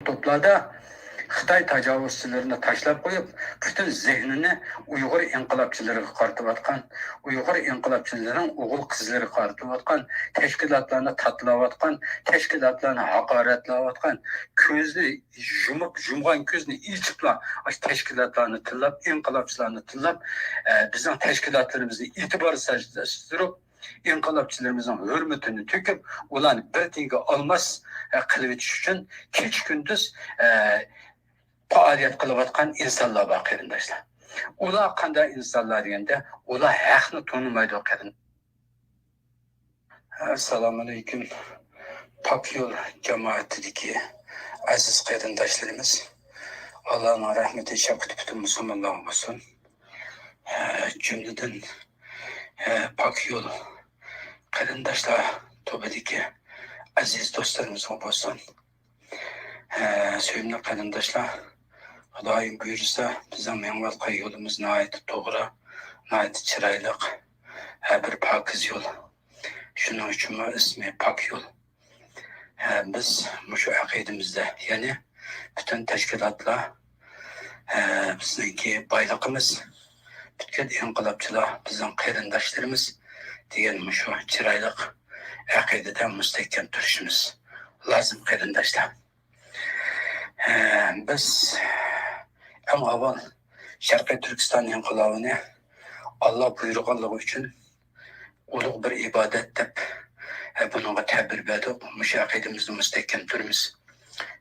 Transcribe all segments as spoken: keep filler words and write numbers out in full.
توپلاردا خىتاي تاجاۋۇزچىلىرىنى تاشلاپ قويۇپ، پۈتۈن زېھنىنى ئۇيغۇر ئىنقىلابچىلىرىغا قارىتىۋاتقان، ئۇيغۇر ئىنقىلابچىلىرىنىڭ ئوغۇل-قىزلىرىغا قارىتىۋاتقان، تەشكىلاتلارنى تاتىلاۋاتقان، تەشكىلاتلارنى ھاقارەتلەۋاتقان، كۆزنى يۇمۇپ، يۇمغان كۆزنى ئېچىپلا ئاشۇ تەشكىلاتلارنى تىللاپ، ئىنقىلابچىلارنى تىللاپ، ئە، بىزنىڭ تەشكىلاتلىرىمىزنى ئېتىبارسىزلاشتۇرۇپ، ئىنقىلابچىلىرىمىزنىڭ ھۆرمىتىنى تۆكۈپ، ئۇلارنى بىر تىيىنگە ئالماس، ئە، قىلىۋېتىش ئۈچۈن كېچە-كۈندۈز، ئە، پائالىيەت قىلىۋاتقان ئىنسانلار بار، قېرىنداشلار. ئۇلار قانداق ئىنسانلار دېگەندە، ئۇلار ھەقنى تونۇمايدۇ، قېرىنداشلار. ئەسسالامۇئەلەيكۇم. پاك يول جامائىتىدىكى ئەزىز قېرىنداشلىرىمىز، ئاللانىڭ رەھمىتى، شەپقىتى پۈتۈن مۇسۇلمانلارغا بولسۇن. ئە، جۈملىدىن، ئە، پاك يول قېرىنداشلار توپىدىكى ئەزىز دوستلىرىمىزغا بولسۇن. ئە، سۆيۈملۈك قېرىنداشلار، خۇدايىم بۇيرۇسا، بىزنىڭ مېڭىۋاتقان يولىمىز ناھايىتى توغرا، ناھايىتى چىرايلىق، ھە، بىر پاكىز يول. شۇنىڭ ئۈچۈنمۇ ئىسمى پاك يول. ھە، بىز مۇشۇ ئەقىدىمىزدە، يەنى پۈتۈن تەشكىلاتلار، ھە، بىزنىڭكى بايلىقىمىز، پۈتكۈل ئىنقىلابچىلار بىزنىڭ قېرىنداشلىرىمىز دېگەن مۇشۇ چىرايلىق ئەقىدىدە مۇستەھكەم تۇرۇشىمىز لازىم، قېرىنداشلار. ھە، بىز ئەڭ ئاۋۋال شەرقىي تۈركىستان ئىنقىلابىنى ئاللا بۇيرۇغانلىقى ئۈچۈن ئۇلۇغ بىر ئىبادەت دەپ، ھە، بۇنىڭغا تەبىر بەردۇق. مۇشۇ ئەقىدىمىزدە مۇستەھكەم تۇرىمىز.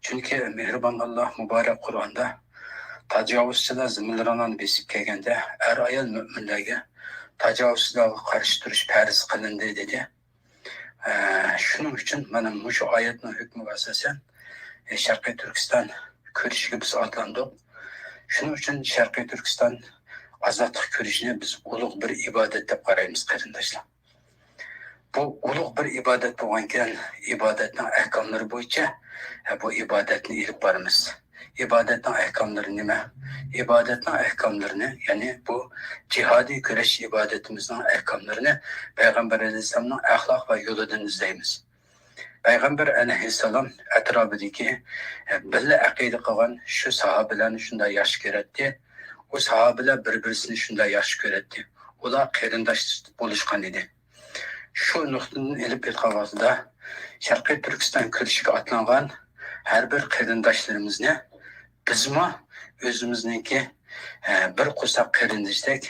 چۈنكى مېھرىبان ئاللا مۇبارەك قۇرئاندا تاجاۋۇزچىلار زېمىنلىرىڭلارنى بېسىپ كەلگەندە، ئەر-ئايال مۆمىنلەرگە تاجاۋۇزچىلارغا قارشى تۇرۇش پەرز قىلىندى، دېدى. ئە، شۇنىڭ ئۈچۈن مانا مۇشۇ ئايەتنىڭ ھۆكمىگە ئاساسەن، ئە، شەرقىي تۈركىستان كۈرىشىگە بىز ئاتلاندۇق. شۇنىڭ ئۈچۈن شەرقىي تۈركىستان ئازادلىق كۈرىشىنى بىز ئۇلۇغ بىر ئىبادەت دەپ قارايمىز، قېرىنداشلار. بۇ ئۇلۇغ بىر ئىبادەت بولغانكەن، ئىبادەتنىڭ ئەھكاملىرى بويىچە، ئە، بۇ ئىبادەتنى ئېلىپ بارىمىز. ئىبادەتنىڭ ئەھكاملىرى نېمە؟ ئىبادەتنىڭ ئەھكاملىرىنى، يەنى بۇ جىھادىي كۈرەش ئىبادىتىمىزنىڭ ئەھكاملىرىنى پەيغەمبەر ئەلەيھىسسالامنىڭ ئەخلاق ۋە يولىدىن ئىزدەيمىز. پەيغەمبەر ئەلەيھىسسالام ئەتراپىدىكى، ئە، بىللە ئەقىدە قىلغان شۇ ساھابىلەرنى شۇنداق ياخشى كۆرەتتى. ئۇ ساھابىلەر بىر-بىرسىنى شۇنداق ياخشى كۆرەتتى. ئۇلار قېرىنداش بولۇشقان ئىدى. شۇ نۇقتىدىن ئېلىپ ئېيتقان ۋاقتىدا، شەرقىي تۈركىستان كۈرىشىگە ئاتلانغان ھەر بىر قېرىنداشلىرىمىزنى بىزمۇ ئۆزىمىزنىڭكى، ئە، بىر قورساق قېرىندىشىدەك،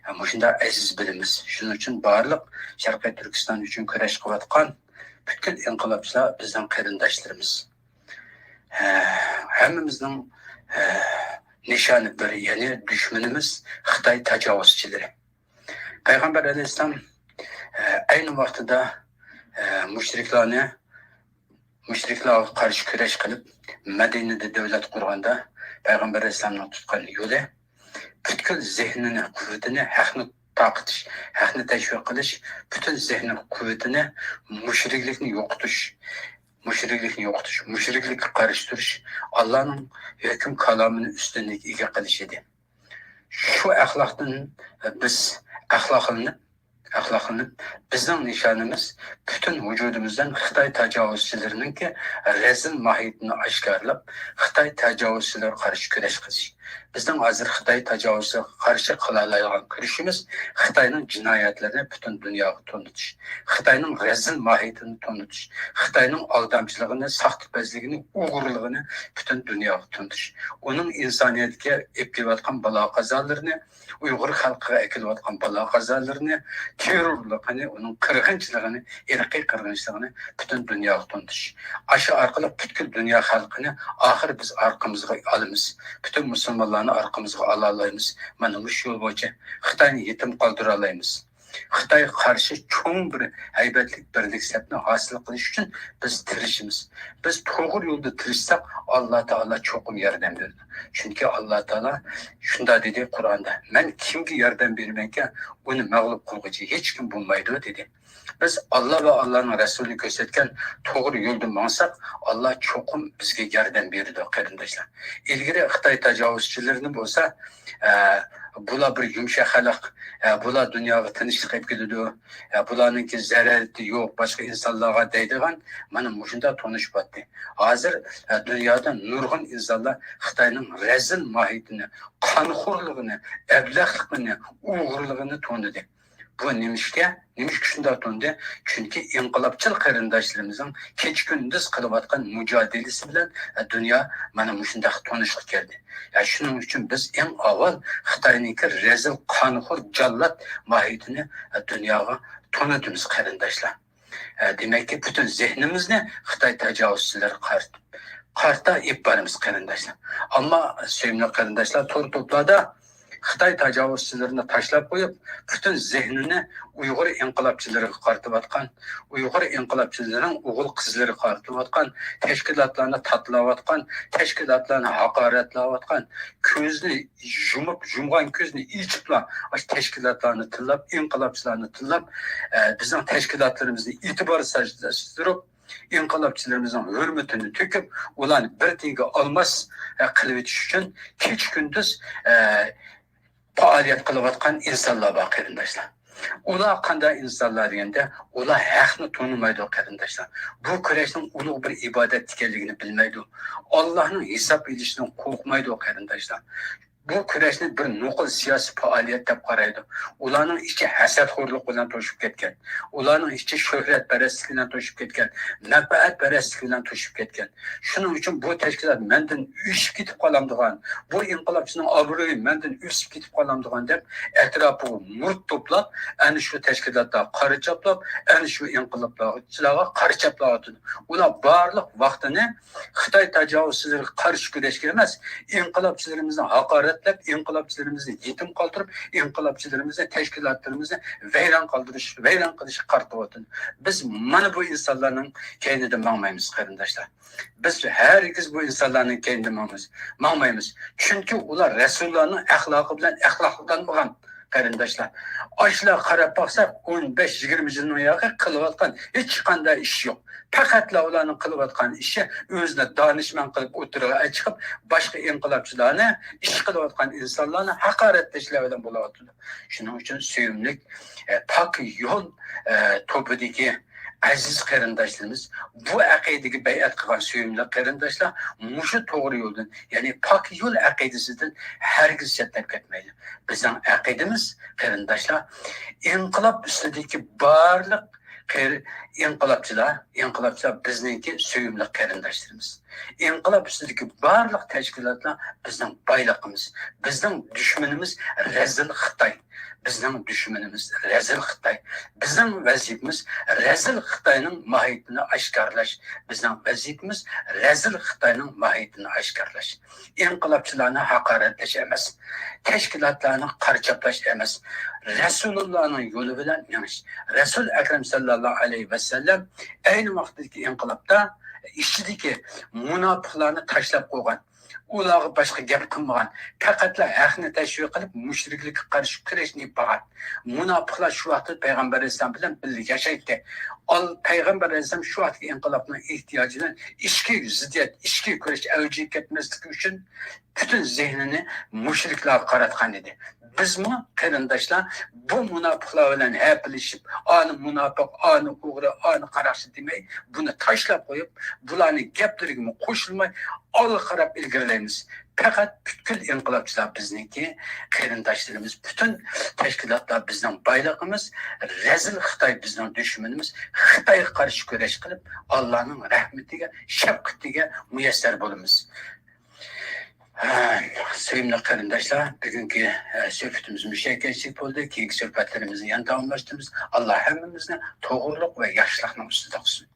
ئە، مۇشۇنداق ئەزىز بىلىمىز. شۇنىڭ ئۈچۈن بارلىق شەرقىي تۈركىستان ئۈچۈن كۈرەش قىلىۋاتقان پۈتكۈل ئىنقىلابچىلار بىزنىڭ قېرىنداشلىرىمىز. ئە، ھەممىمىزنىڭ، ئە، نىشانى بىر، يەنى دۈشمىنىمىز خىتاي تاجاۋۇزچىلىرى. پەيغەمبەر ئەلەيھىسسالام، ئە، ئەينى ۋاقتىدا، ئە، مۇشرىكلارنى، مۇشرىكلارغا قارشى كۈرەش قىلىپ، مەدىنىدە دۆلەت قۇرغاندا، پەيغەمبەر ئەلەيھىسسالامنىڭ تۇتقان يولى پۈتكۈل زېھنىنى، قۇۋۋىتىنى ھەقنى تارقىتىش، ھەقنى تەشۋىق قىلىش، پۈتۈن زېھنى، قۇۋۋىتىنى مۇشرىكلىكنى يوقىتىش، مۇشرىكلىكنى يوقىتىش، مۇشرىكلىككە قارشى تۇرۇش، ئاللانىڭ ھۆكۈم كالامىنى ئۈستۈنلۈككە ئىگە قىلىش ئىدى. شۇ ئەخلاقتىن بىز ئەخلاقلىنىپ، ئەخلاقلىنىپ، بىزنىڭ نىشانىمىز پۈتۈن ۋۇجۇدىمىزدىن خىتاي تاجاۋۇزچىلىرىنىڭكى رەزىل ماھىيىتىنى ئاشكارىلاپ، خىتاي تاجاۋۇزچىلىرىغا قارشى كۈرەش قىلىش. بىزنىڭ ھازىر خىتاي تاجاۋۇزچىلىرىغا قارشى قىلالايدىغان كۈرىشىمىز خىتاينىڭ جىنايەتلىرىنى پۈتۈن دۇنياغا تونۇتۇش، خىتاينىڭ رەزىل ماھىيىتىنى تونۇتۇش، خىتاينىڭ ئالدامچىلىقىنى، ساختىپەزلىكىنى، ئوغرىلىقىنى پۈتۈن دۇنياغا تونۇتۇش، ئۇنىڭ ئىنسانىيەتكە ئېلىپ كېلىۋاتقان بالا-قازالىرىنى، ئۇيغۇر خەلقىگە ئەكېلىۋاتقان بالا-قازالىرىنى، تېررورلۇقىنى، ئۇنىڭ قىرغىنچىلىقىنى، ئىرقىي قىرغىنچىلىقىنى پۈتۈن دۇنياغا تونۇتۇش. ئاشۇ ئارقىلىق پۈتكۈل دۇنيا خەلقىنى ئاخىرى بىز ئارقىمىزغا ئالىمىز. پۈتۈن مۇسۇلمانلارنى ئارقىمىزغا ئالالايمىز. مانا مۇشۇ يول بويىچە خىتاينى يېتىم قالدۇرالايمىز. خىتايغا قارشى چوڭ بىر ھەيۋەتلىك بىرلىك سەپنى ھاسىل قىلىش ئۈچۈن بىز تىرىشىمىز. بىز توغرا يولدا تىرىشساق، ئاللا تائالا چوقۇم ياردەم بېرىدۇ. چۈنكى ئاللا تائالا شۇنداق دېدى قۇرئاندا، مەن كىمگە ياردەم بېرىمەنكەن، ئۇنى مەغلۇپ قىلغۇچى ھېچكىم بولمايدۇ، دېدى. بىز ئاللا ۋە ئاللانىڭ رەسۇلى كۆرسەتكەن توغرا يولدا ماڭساق، ئاللا چوقۇم بىزگە ياردەم بېرىدۇ، قېرىنداشلار. ئىلگىرى خىتاي تاجاۋۇزچىلىرىنى بولسا، ئە، بۇلار بىر يۇمشاق خەلق، ئە، بۇلار دۇنياغا تىنچلىق ئېلىپ كېلىدۇ، ئە، بۇلارنىڭكى زەرەرى يوق باشقا ئىنسانلارغا دەيدىغان، مانا مۇشۇنداق تونۇشۇۋاتتى. ھازىر، ئە، دۇنيادا نۇرغۇن ئىنسانلار خىتاينىڭ رەزىل ماھىيىتىنى، قانخورلۇقىنى، ئەبلەخلىقىنى، ئوغرىلىقىنى تونۇدى. بۇ نېمىشقا؟ نېمىشقا شۇنداق تونۇدى؟ چۈنكى ئىنقىلابچىل قېرىنداشلىرىمىزنىڭ كېچە-كۈندۈز قىلىۋاتقان مۇجادىلىسى بىلەن، ئە، دۇنيا مانا مۇشۇنداق تونۇشقا كەلدى. يا، شۇنىڭ ئۈچۈن بىز ئەڭ ئاۋۋال خىتاينىڭكى رەزىل، قانخور، جاللات ماھىيىتىنى، ئە، دۇنياغا تونۇتىمىز، قېرىنداشلار. ئە، دېمەككى، پۈتۈن زېھنىمىزنى خىتاي تاجاۋۇزچىلىرىغا قارىتىپ، قارىتا ئېلىپ بارىمىز، قېرىنداشلار. ئەمما، سۆيۈملۈك قېرىنداشلار، تور توپلاردا خىتاي تاجاۋۇزچىلىرىنى تاشلاپ قويۇپ، پۈتۈن زېھنىنى ئۇيغۇر ئىنقىلابچىلىرىغا قارىتىۋاتقان، ئۇيغۇر ئىنقىلابچىلىرىنىڭ ئوغۇل-قىزلىرىغا قارىتىۋاتقان، تەشكىلاتلارنى تاتىلاۋاتقان، تەشكىلاتلارنى ھاقارەتلەۋاتقان، كۆزنى يۇمۇپ، يۇمغان كۆزنى ئېچىپلا، ئاشۇ تەشكىلاتلارنى تىللاپ، ئىنقىلابچىلارنى تىللاپ، ئە، بىزنىڭ تەشكىلاتلىرىمىزنى ئېتىبارسىزلاشتۇرۇپ، ئىنقىلابچىلىرىمىزنىڭ ھۆرمىتىنى تۆكۈپ، ئۇلارنى بىر تىيىنگە ئالماس، ئە، قىلىۋېتىش ئۈچۈن كېچە-كۈندۈز، ئە، پائالىيەت قىلىۋاتقان ئىنسانلار بار، قېرىنداشلار. ئۇلار قانداق ئىنسانلار دېگەندە، ئۇلار ھەقنى تونۇمايدۇ، قېرىنداشلار. بۇ كۈرەشنىڭ ئۇلۇغ بىر ئىبادەت ئىكەنلىكىنى بىلمەيدۇ. ئاللاھنىڭ ھېساب ئېلىشىدىن قورقمايدۇ، قېرىنداشلار. بۇ كۈرەشنى بىر نوقۇل سىياسىي پائالىيەت دەپ قارايدۇ. ئۇلارنىڭ ئىچى ھەسەتخورلۇق بىلەن توشۇپ كەتكەن. ئۇلارنىڭ ئىچى شۆھرەتپەرەسلىك بىلەن توشۇپ كەتكەن. مەنپەئەتپەرەسلىك بىلەن توشۇپ كەتكەن. شۇنىڭ ئۈچۈن بۇ تەشكىلات مەندىن ئۆسۈپ كېتىپ قالامدىغان، بۇ ئىنقىلابچىنىڭ ئابرۇيى مەندىن ئۆسۈپ كېتىپ قالامدىغان دەپ ئەتراپىغا مۇرىت توپلاپ، ئەنە شۇ تەشكىلاتلارغا قارا چاپلاپ، ئەنە شۇ ئىنقىلابچىلارغا قارا چاپلاۋاتىدۇ. ئۇلار بارلىق ۋاقتىنى خىتاي تاجاۋۇزچىلىرىغا قارشى كۈرەشكە ئەمەس، ئىنقىلابچىلىرىمىزنى ھاقارەتلەپ، ئىنقىلابچىلىرىمىزنى يېتىم قالدۇرۇپ، ئىنقىلابچىلىرىمىزنى، تەشكىلاتلىرىمىزنى ۋەيران قالدۇرۇش، ۋەيران قىلىشقا قارىتىۋاتىدۇ. بىز مانا بۇ ئىنسانلارنىڭ كەينىدە ماڭمايمىز، قېرىنداشلار. بىز ھەرگىز بۇ ئىنسانلارنىڭ كەينىدە ماڭمايمىز، ماڭمايمىز. چۈنكى ئۇلار رەسۇلۇللانىڭ ئەخلاقى بىلەن ئەخلاقلانمىغان، قېرىنداشلار. ئاشۇلارغا قاراپ باقساق، ئون بەش يىگىرمە يىلنىڭ ياقى قىلىۋاتقان ھېچقانداق ئىش يوق. پەقەتلا ئۇلارنىڭ قىلىۋاتقان ئىشى ئۆزىنى دانىشمەن قىلىپ ئوتتۇرىغا چىقىپ، باشقا ئىنقىلابچىلارنى، ئىش قىلىۋاتقان ئىنسانلارنى ھاقارەتلەشلەر بىلەن بولۇۋاتىدۇ. شۇنىڭ ئۈچۈن سۆيۈملۈك، ئە، پاك يول، ئە، توپىدىكى ئەزىز قېرىنداشلىرىمىز، بۇ ئەقىدىگە بەيئەت قىلغان سۆيۈملۈك قېرىنداشلار مۇشۇ توغرا يولدىن، يەنى پاك يول ئەقىدىسىدىن ھەرگىز چەتنەپ كەتمەيلى. بىزنىڭ ئەقىدىمىز، قېرىنداشلار، ئىنقىلاب ئۈستىدىكى بارلىق قېرى-، ئىنقىلابچىلار، ئىنقىلابچىلار بىزنىڭكى سۆيۈملۈك قېرىنداشلىرىمىز. ئىنقىلاب ئۈستىدىكى بارلىق تەشكىلاتلار بىزنىڭ بايلىقىمىز. بىزنىڭ دۈشمىنىمىز رەزىل خىتاي. بىزنىڭ دۈشمىنىمىز رەزىل خىتاي. بىزنىڭ ۋەزىپىمىز رەزىل خىتاينىڭ ماھىيىتىنى ئاشكارىلاش. بىزنىڭ ۋەزىپىمىز رەزىل خىتاينىڭ ماھىيىتىنى ئاشكارىلاش. ئىنقىلابچىلارنى ھاقارەتلەش ئەمەس. تەشكىلاتلارنى قارا چاپلاش ئەمەس. رەسۇلۇللانىڭ يولى بىلەن مېڭىش. رەسۇل ئەكرەم ساللاللاھۇ ئەلەيھى ۋەسەللەم ئەينى ۋاقىتتىكى ئىنقىلابتا ئىچىدىكى مۇناپىقلارنى تاشلاپ قويغان. ئۇلارغا باشقا گەپ قىلمىغان، پەقەتلا ھەقنى تەشۋىق قىلىپ، مۇشرىكلىككە قارشى كۈرەشنى ئېلىپ بارغان. مۇناپىقلار شۇ ۋاقىتتا پەيغەمبەر ئەلەيھىسسالام بىلەن بىللە ياشايتتى. ئال-، پەيغەمبەر ئەلەيھىسسالام شۇ ۋاقىتتىكى ئىنقىلابنىڭ ئېھتىياجىدىن ئىچكى زىددىيەت، ئىچكى كۈرەش ئەۋجىگە كەتمەسلىكى ئۈچۈن پۈتۈن زېھنىنى مۇشرىكلارغا قاراتقان ئىدى. بىزمۇ، قېرىنداشلار، بۇ مۇناپىقلار بىلەن ھەپىلىشىپ، ئانى مۇناپىق، ئانى ئوغرى، ئانى قاراقچى دېمەي، بۇنى تاشلاپ قويۇپ، بۇلارنىڭ گەپلىرىگىمۇ قوشۇلماي، ئالغا قاراپ ئىلگىرىلەيمىز. پەقەت پۈتكۈل ئىنقىلابچىلار بىزنىڭكى قېرىنداشلىرىمىز، پۈتۈن تەشكىلاتلار بىزنىڭ بايلىقىمىز، رەزىل خىتاي بىزنىڭ دۈشمىنىمىز. خىتايغا قارشى كۈرەش قىلىپ، ئاللانىڭ رەھمىتىگە، شەپقىتىگە مۇيەسسەر بولىمىز. ھە، سۆيۈملۈك قېرىنداشلار، بۈگۈنكى، ئە، سۆھبىتىمىز مۇشۇ يەرگىچىلىك بولدى. كېيىنكى سۆھبەتلىرىمىزنى يەنە داۋاملاشتۇرىمىز. ئاللا ھەممىمىزنى توغرىلىق ۋە ياخشىلىقنىڭ ئۈستىدە قىلسۇن.